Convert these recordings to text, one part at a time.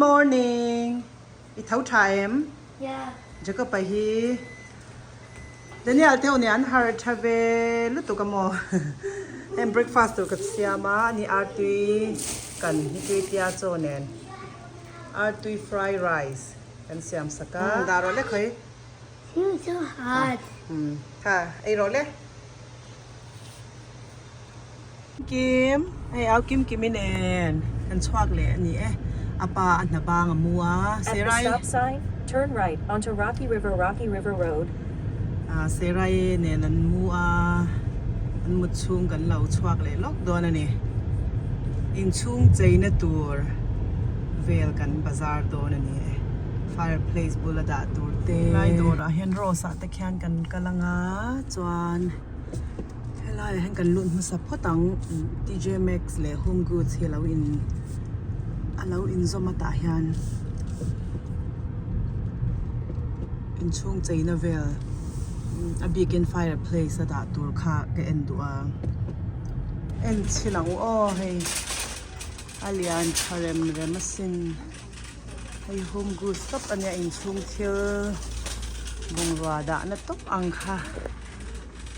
morning. I tho tha em? Yeah. Jacob-a hi Daniel te ho nen an harh tha ve lutuk a maw? Heng breakfast tur ka siam a, ani artui kan hi tui tia chaw nen artui fry rice kan siam sak a. Dah rawh le khawi. It's so hot. Tha, ei rawh le. Kim, hei au Kim Kimi nen kan chhuak leh a ni e. A pa a hna bang a mu a, Serai. At the stop sign, turn right onto Rocky River Rocky River Road. Serai nen an mu a, an mut chhung kan lo chhuak leh lawk dawn a ni. Inchhung cheina tur vel kan bazar dawn a ni e. Fireplace bula dah tur te. Helai dawrah hian rose ah te khian kan kal anga chuan. Helaiah hian kan lut hmasa phawt ang TJ Maxx leh Home Goods hi a lo in a lo inzawm a tah hian inchhung cheina vel a bikin fireplace a dah tur kha ka en duh a en chhin ang u aw hei a lian tha rem rem asin hei Home Goods tawp ania inchhung thil bungrua dahna tawp ang kha.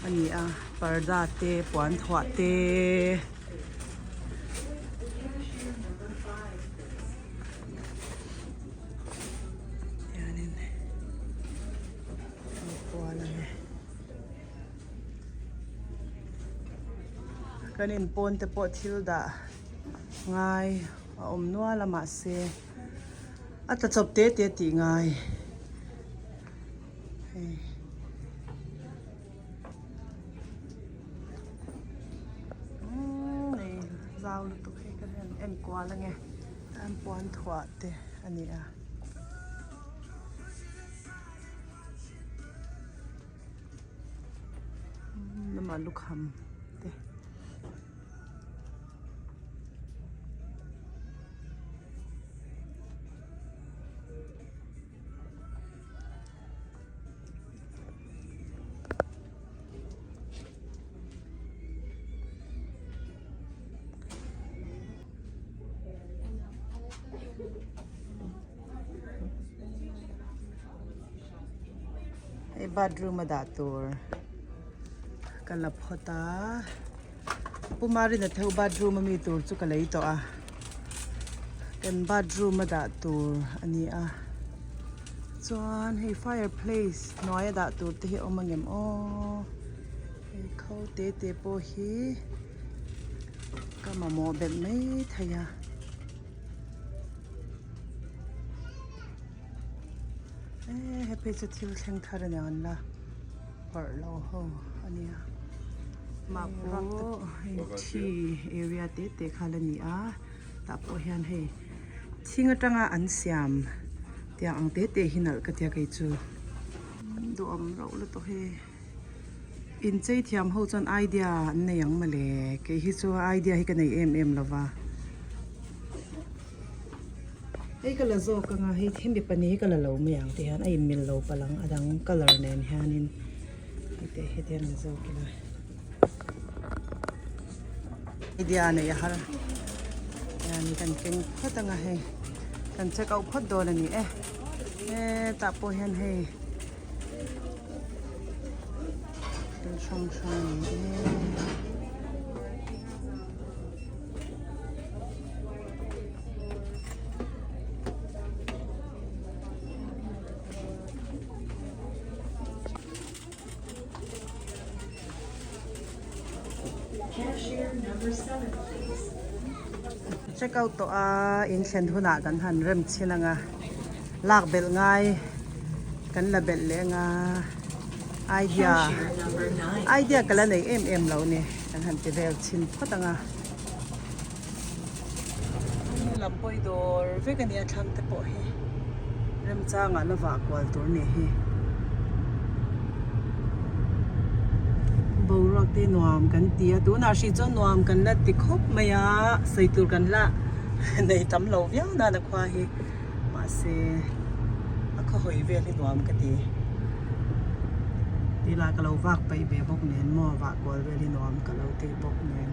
A ni a parda te puan thuah te hianin a kual a ni kan in pawn te pawh thil dah ngai a awm nual a mahse a tla chawp te te tih ngai. Hei umm zau lutuk hei ka hian en kual ange an puan thuah te a ni a. Lamah lukham te. Hei bathroom a dah tur ka la phawt a Pu Marina theuh bathroom ami tur chu ka lei tawh a kan bathroom a dah tur a ni a chuan hei fireplace hnuaia dah tur te hi a awm angem aw hei kho te te pawh hi ka mamawh belh mai thei a. He phei chu thil thleng thar a niang an la pawrh lo ho a nia mah pawh hei thi area te te kha la ni a tah pawh hian hei thing atanga an siam tiang ang te te hi nalh ka tia kei chu duhawm rauh lutuk hi inchei thiam ho chuan idea an nei ang mawle kei hi chu idea hi ka nei em em lo va. Hei ka la zawk anga hei hemi pahnih hi ka la lo mai ang tih hian a inmil lo palh ang a dang colour nen hianin hei te heti hian la zawk ila idea nei a har hian kan keng phawt anga hei kan check out phawt dawn a ni e hetah pawh hian hei thil hrang hrang a ni e. Check out tawh a in thlen hunah kan han rem chhin ang a lak belh ngai kan la belh leh ang a idea idea ka la nei em em lo ni. Kan han ti vel chhin phawt ang a. Lam pawh i dawr vek a nia thlang te pawh hi remchangah la vah kual tur nih hi. Boruak te nuam kan ti a tunah hrih chuan nuam kan la ti khawp mai a sawi tur kan la nei tam lo viau nan a khua hi mahse a khawhawi vel hi nuam ka ti. Tih lah ka lo vak paih ve bawk nen maw vah kual vel hi nuam ka lo ti bawk nen.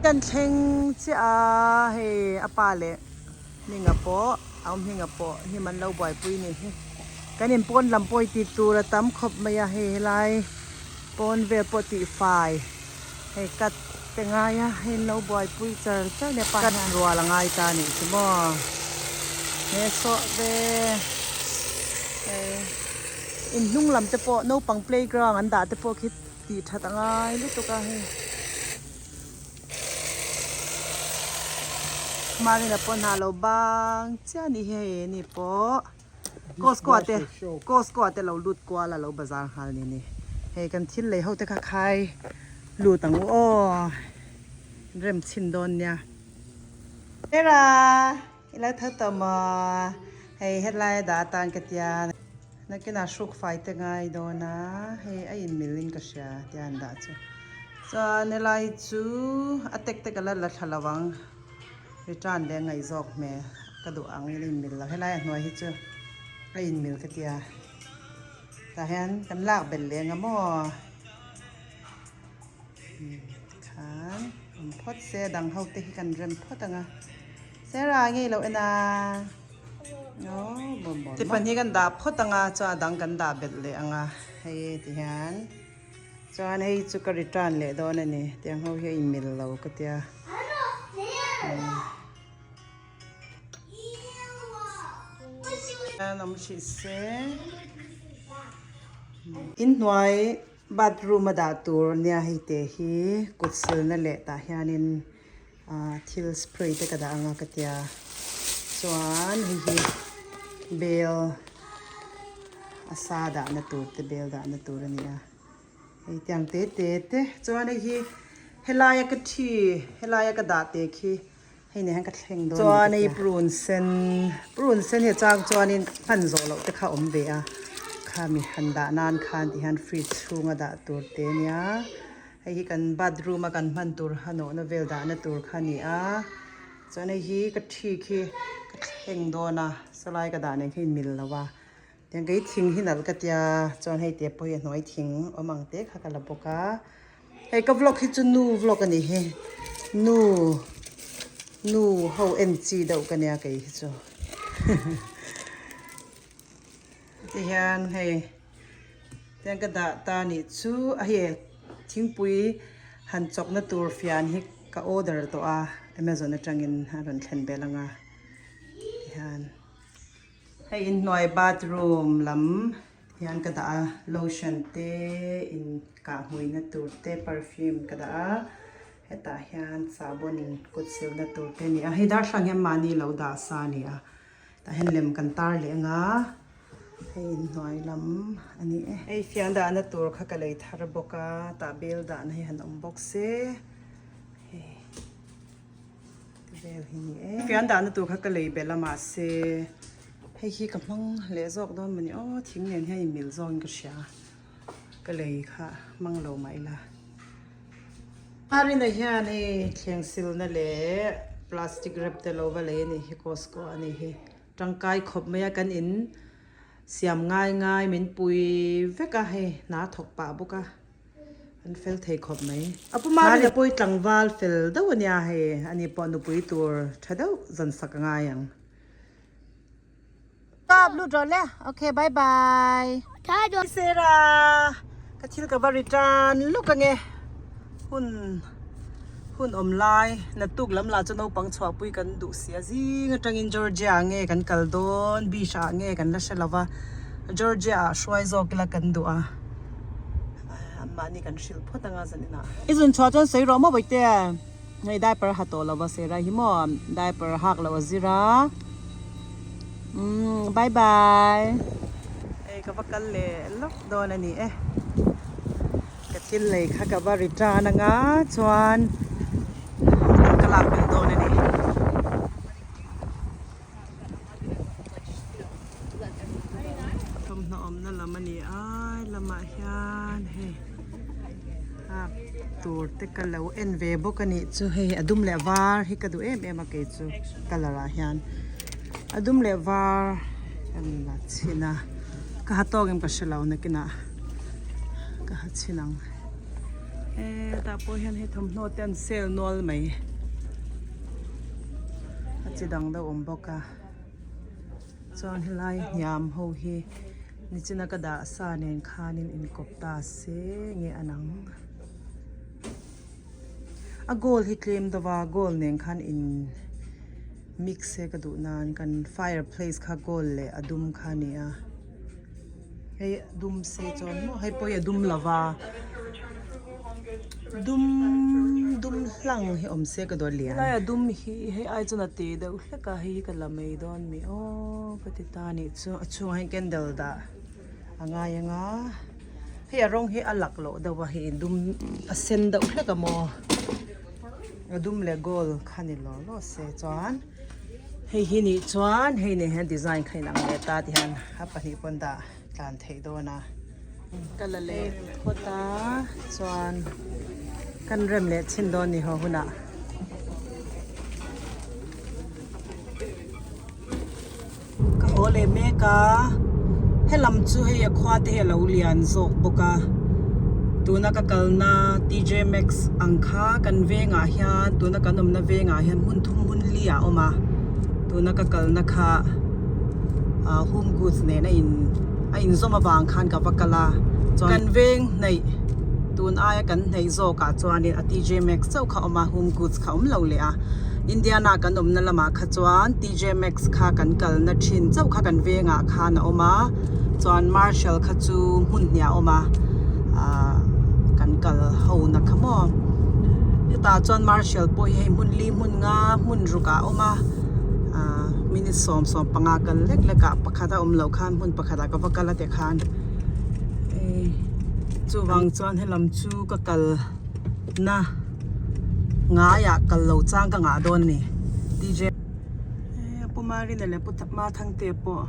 Kan thleng chiah a hei a pa leh Hminga pawh a awm Hminga pawh hnim an lo buaipui ni hi kan in pawn lam pawh i tih tur a tam khawp mai a hei helai pawn vel pawh tih fai hei cut te ngai a hei an lo buaipui char char nia pa hian cut rual a ngai ta a nih chu maw he sawh ve hei in hnung lam te pawh naupang playground an dah te pawh khi tih that a ngai lutuk a hei. Marina pawh hna lo bang chiah a nih hi hei ani pawh Costco ah te Costco ah te lo lut kual a lo bazar nghal ni ni hei kan thil lei ho te kha khai lut ang u aw rem chhin dawn nia. Hera i lo tho tawh maw hei hetlai a dah atan ka tia nakinah hruk fai te ngai dawn a hei a inmil in ka hria tia an dah chu chuan helai chu a tek tek a la la thla lo ang return leh a ngaih zawk hmel ka duh ang in a inmil lo helai a hnuai hi chu a inmil ka tia tah hian kan lak belh leh ang a maw. Tikhan awm phawt se dang ho te hi kan rem phawt ang a Sarah ngei lo en a Tiffany hi kan dah phawt ang a chuan a dang kan dah belh leh ang a hei tihian chuan hei chu ka return leh dawn a ni tiang ho hi a inmil lo ka tia. Awm hrih se inhnuai. Bathroom a dah tur nia hei te hi kut silna leh tah hianin ah thil spray te ka dah anga ka tia chuan hei hi bel a sa dahna tur te bel dahna tur a ni a hei tiang te te te chuan hei hi helaia ka thi helaia ka dah te khi. Hei nen hian ka thleng dawn chuan hei prun sen prun sen hi a chang chuanin hman zawh loh te kha a awm ve a khami han dah nan khan ti hian fridge chhunga dah tur te a nia hei hi kan bathroom a kan hman tur hanawhna vel dahna tur kha a ni a chuan hei hi ka thi khi ka thleng dawn a sawlai ka dah nen khan in mil lo a tiang kei thing hi nalh ka tia chuan hei te pawh hi a hnuai thing awm ang te kha ka la bawk a. Hei ka vlog hi chu nu vlog a ni hi nu nu ho en chi deuh ka nia kei hi chu ti hian hei tiang ka dah ta nih chu a hei thingpui han chawkna tur fian hi ka order tawh a amazon atangin a rawn thlen belh ang a ti hian hei inhnuai bathroom lam. Hian ka dah a lotion te in kah hmuina tur te perfume ka dah a hetah hian sahbawn kut silna tur te a ni a hei darthlalang hian mahni lo dah sa a ni a tah hian lem kan tar leh ang a hei inhnuai lam a ni e. Hei fian dahna tur kha ka lei thar bawk a tah bel dahna hi han awm bawk se hei ti vel hi ni e. Fian dahna tur kha ka lei belh a mahse. Hei hi ka hmang leh zawk dawn mawni aw thing nen hian inmil zawkin ka hria ka lei kha hmang lo mah ila. Arina hian hei thleng silna leh plastic wrap te lo va lei a nih hi Costco a nih hi tangkai khawp mai a kan in siam ngai ngai min pui vek a hei hna thawk pah bawk a. An fel thei khawp mai. A pu Marina pawh hi tlangval fel deuh a nia hei ani pawh nupui tur tha deuh zan sak a ngai ang. Stop lut rawh le okay bye bye. Sarah ka thil ka va return luk ange hun hun awm lai naktuk lam lah chu naupang chhuahpui kan duh si a zing atangin Georgia ah nge kan kal dawn beach ah nge kan la hre lo va Georgia ah hruai zawk ila kan duh a. Mahni kan hrilh phawt anga zanin ah. I zun chhuah chuan sawi rawh maw Bawihte? Hei diaper ha tawh lo va Sarah hi maw diaper hak loh a zir a. Umm bye bye. Hei ka va kal leh lawk dawn a ni e. Ka thil lei kha ka va return anga chuan ka lak belh dawn a ni. Thawmhnaw awmna lam a ni a lamah hian hei hak tur te ka lo en ve bawk a nih chu hei a dum leh var hi ka duh em em a kei chu colour ah hian a dum leh var ka la chhin a ka ha tawk em ka hre lo nakinah ka ha chhin ang. Hetah pawh hian hei thawmhnaw te an sale nual mai a chi dang deuh awm bawk a chuan helai hniam ho hi nichina ka dah sa nen khanin inkawp ta se nge a nang a gold hi tlem deuh a gold nen khan in mix se ka duh nan kan fireplace kha gold leh a dum kha a ni a. Hei dum se chuan maw hei pawh hi a dum lo va dum dum hlang hi awm se ka dawt lian helai a dum hi hei ai chuan a te deuh hlek a hei hi ka la mai dawn mi aw ka ti ta anih chu a chhungah hian candle dah a ngai ang a hei a rawng hi a lak loh deuh a hei dum a sen deuh hlek a maw a dum leh gold kha ni law law se chuan. Hei hi nih chuan hei nen hian design kha inang leh ta ti hian a pahnih pawn dah tlan theih dawn a. Ka la leh phawt a chuan kan rem leh chhin dawn ni haw hunah. Ka haw leh mek a helam chu hei a khua te hi a lo lian zawk bawk a tuna ka kalna TJ Maxx ang kha kan vengah hian tuna kan awmna vengah hian hmun thum hmun li ah a awm a tuna ka kalna kha ah home goods nen a in a inzawm avang khan ka va kal a chuan kan veng hnaih tun aia kan hnaih zawk ah chuanin a TJ Maxx chauh kha a awm a home goods kha a awm lo leh a Indiana kan awmna lamah kha chuan TJ Maxx kha kan kalna thin chauh kha kan vengah khan a awm a chuan Marshall kha chu hmun hnih ah a awm a ahh kan kal ho na kha maw hetah chuan Marshall pawh hi hei hmun li hmun nga hmun ruk ah a awm a ahh minute sawm sawm panga kal lek lek ah pakhat a awm loh khan hmun pakhat ah ka va kal a tikhan eh chuvang chuan helam chu ka kal na ngaiah kal lo chang ka ngah dawn a ni DJ Pu Marina leh Pu Mathangte pawh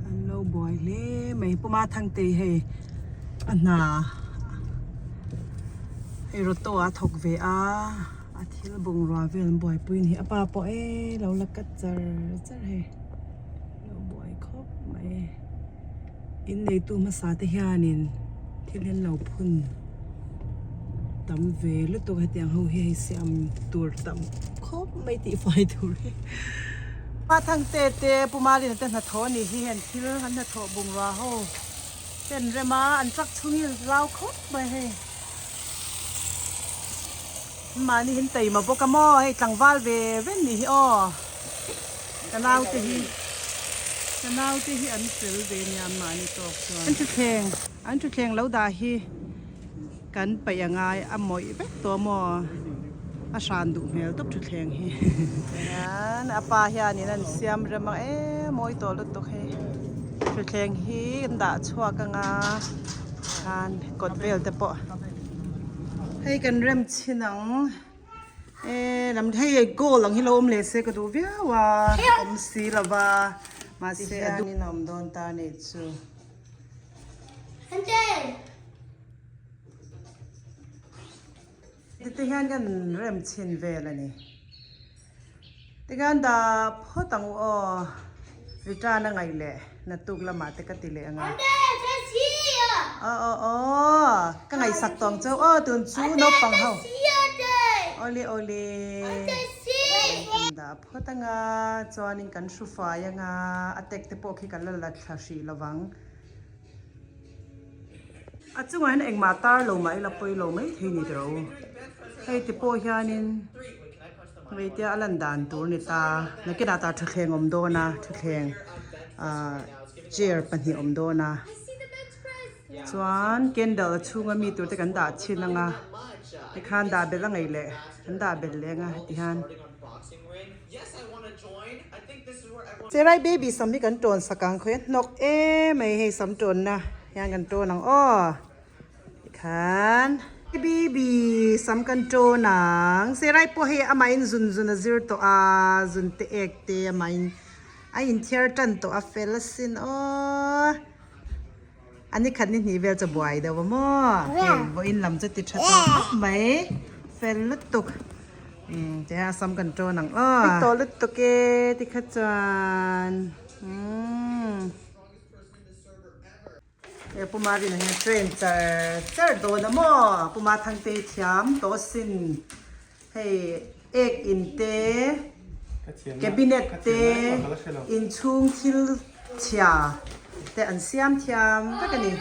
an lo buai hle mai Pu Mathangte hei a hna hei roto a thawk ve a a thil bungrua vel an buaipui a ni a pa pawh e lo la cut char char hei lo buai khawp mai inneitu hmasa te hianin thil hi an lo phun tam ve lutuk hetiang ho hi hei siam tur tam khawp mai tih fai tur hi pa thangte te pu malina te hnathawh a nih hi heng thil an hnathawh bungrua ho te an rem a an truck chhung hi zau khawp mai hei mahni hi an taima bawk a maw hei tlangval ve ve an nih hi aw. Ka naute hi ka naute hi an fel ve nia mahni tawk chuan. An thuthleng an thuthleng lo dah hi kan paih a ngai a mawih vek tawh maw a hran duh hmel tawp thuthleng hi. Hian a pa hianin an siam rem ang em mawi tawh lutuk hei thuthleng hi an dah chhuak anga khan kawt vel te pawh hei kan rem chhin ang. E lam hei goal ang hi lo awm leh se ka duh viau a awm si lo va mahse a duhin a awm dawn ta a nih chu. Titi hian kan rem chhin vel a ni. Tikhan dah phawt ang u aw. Return a ngaih leh naktuk lamah te ka ti leh ang a. Aw aw aw ka ngaihsak tawng chauh aw tun chu naupang ho. Awle awle. Kan dah phawt ang a chuanin kan hru fai ang a a tek te pawh khi kan la la thla hrih lovang. A chungah hian engmah tar lo mah ila pawi lo mai thei ni tiro. Hei ti pawh hianin hmeitia a lan dan tur ni ta nakinah tah thutthleng awm dawn a thutthleng ah chair pahnih awm dawn a chuan candle a chhunga mi tur te kan dah chhin ang a tikhan dah belh a ngaih leh an dah belh leh ang a heti hian. Cherai baby sam hi kan tawn sak ang khawi a hnawk em mai hei sam tawnna hian kan tawn ang aw tikhan baby sam kan tawn ang cherai pawh hei amahin zun zun a zir tawh a zun te ek te amahin a inthiar tan tawh a fel asin aw. A ni khat ni hnih vel chu buai deuh a maw? Hei vawiin lam chu ti tha tawh khawp mai fel lutuk umm ti hian a sam kan tawn ang aw. Ti tawh lutuk e ti kha chuan umm. E Pu Marina hian train char char dawn a maw Pu Mathangtei thiam tawh asin hei ek in te cabinet te inchhung thil chhia te an siam thiam vek a ni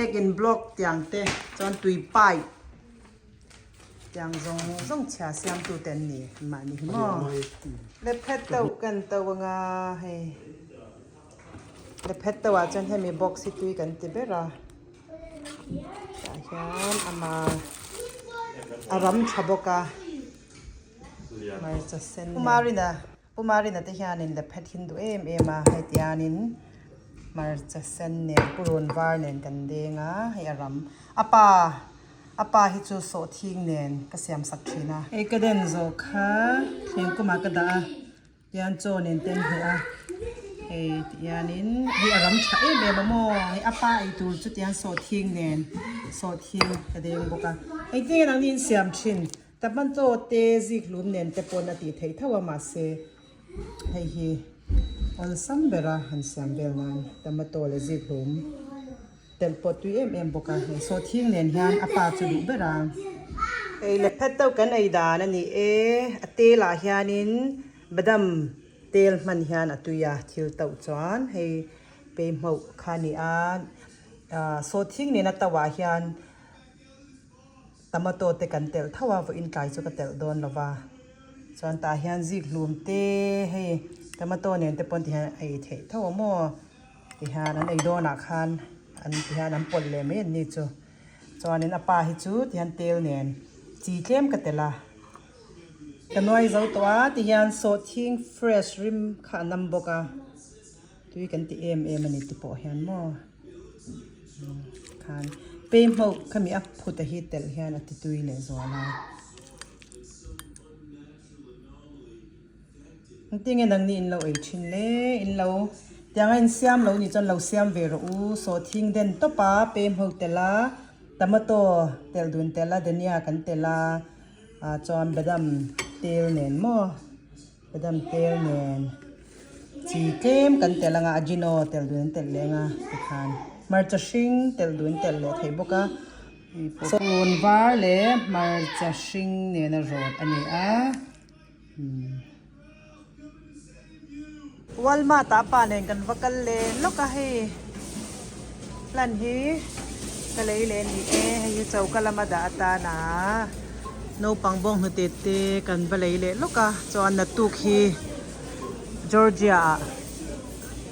ek in block tiang te chuan tui pipe Tiang zawng zawng chhia siamtu te an ni mahni hi maw. Le phet deuh kan to anga hei le phet deuh ah chuan hemi box hi tui kan ti ber a tah hian ama a ram tha bawk a hmarcha sen nen Pumarina Pumarina te hianin le phet hin duh em em a hei tianin hmarcha sen nen purun var nen kan deng a hei a ram a pa A pa hi chu sawhthing nen ka siam sak thin a. Hei ka den zawh kha thleng kumah ka dah a, tian chaw nen te an hmuh a, hei tihianin hei a ram tha em em a maw, hei a pa ei tur chu tian sawhthing nen sawhthing ka deng bawk a. Engtin nge nangni in siam thin? Tomato te zikhlum nen te pawn a tih theih tho a mahse hei hi awlsam bera han siam vel nan tomato leh zikhlum. Telh pawh tui em em bawk a, hei sawhthing nen hian a pa chu duh ber a. Hei le phet deuh kan ei dan a ni e, a tel ah hianin badam tel hman hian a tui a thil tauh chuan hei peihmauh kha a ni a, ah sawhthing nena tauh ah hian Tomato te kan telh tho a, vawiin tlai chu ka telh dawn lo va, chuan tah hian zik hlum te hei tomato nen te pawn ti hian a ei theih tho a maw ti hian an ei dawnah khan an ti hian an pawlh leh mai an ni chu, chuanin a pa hi chu ti hian tel nen chi tlem ka telh a, ka nuai zo tawh a ti hian sawhthing fresh rim kha a nam bawk a, tui kan ti em em a ni ti pawh hian maw. Khan pei hmauh khami a phut a hi telh hian a ti tui leh zual a. Engtin nge nangni in lo ei thin le in lo tiang a in siam lo nih chuan lo siam ve rawh u sawhthing den tawp a pei hmauh telh a tomato telh dun telh a dhania kan telh a ah chuan badam tel nen maw. Badam tel nen chi tlem kan telh anga ajino telh dun an telh leh anga tikhan hmarcha hring telh dun telh leh theih bawk a sawn var leh hmarcha hring nena rawt a ni a umm Walmart ah pa nen kan va kal leh lawk a hei hlan hi ka lei leh a ni e hei hi choka lama dah atana naupang bawng hnute te kan va lei leh lawk a chuan naktuk hi Georgia ah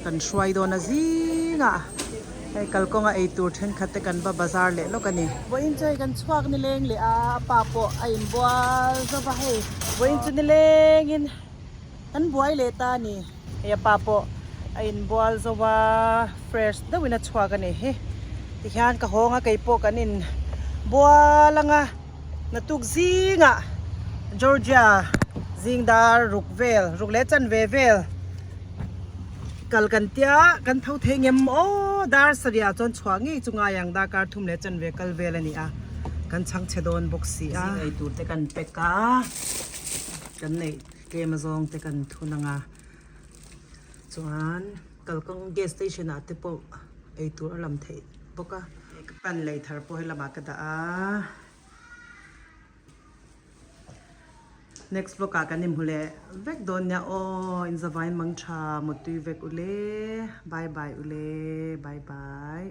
kan hruai dawn a zingah hei kalkawnga eitur thenkhat te kan va bazar leh lawk a ni. Vawiin chu hei kan chhuak nileng leh a a pa pawh a inbual zova hei vawiin chu nilengin. An buai leh ta a ni. Hei a pa pawh a inbual zo a, fresh deuhin a chhuak a ni hi. Tihian ka hawng a keipawh kan in bual ang a, naktuk zingah Georgia zing dar ruk vel, ruk leh chanve vel kal kan tia, kan tho thei ngem aw dar sarih ah chuan chhuah ngei chu ngai ang darkar thum leh chanve kal vel a ni a, kan chhang chhe dawn bawk si a. Zing ei tur te kan pack a. Kan neih tlem azawng te kan thun ang a, chuan kalkawng gas station ah te pawh eitur a lam theih bawk a. Ka pan lei thar pawh he lamah ka dah a, next vlog ah kan inhmu leh vek dawn nia aw, inzavain mang tha mutui vek ule, bye bye ule, bye bye.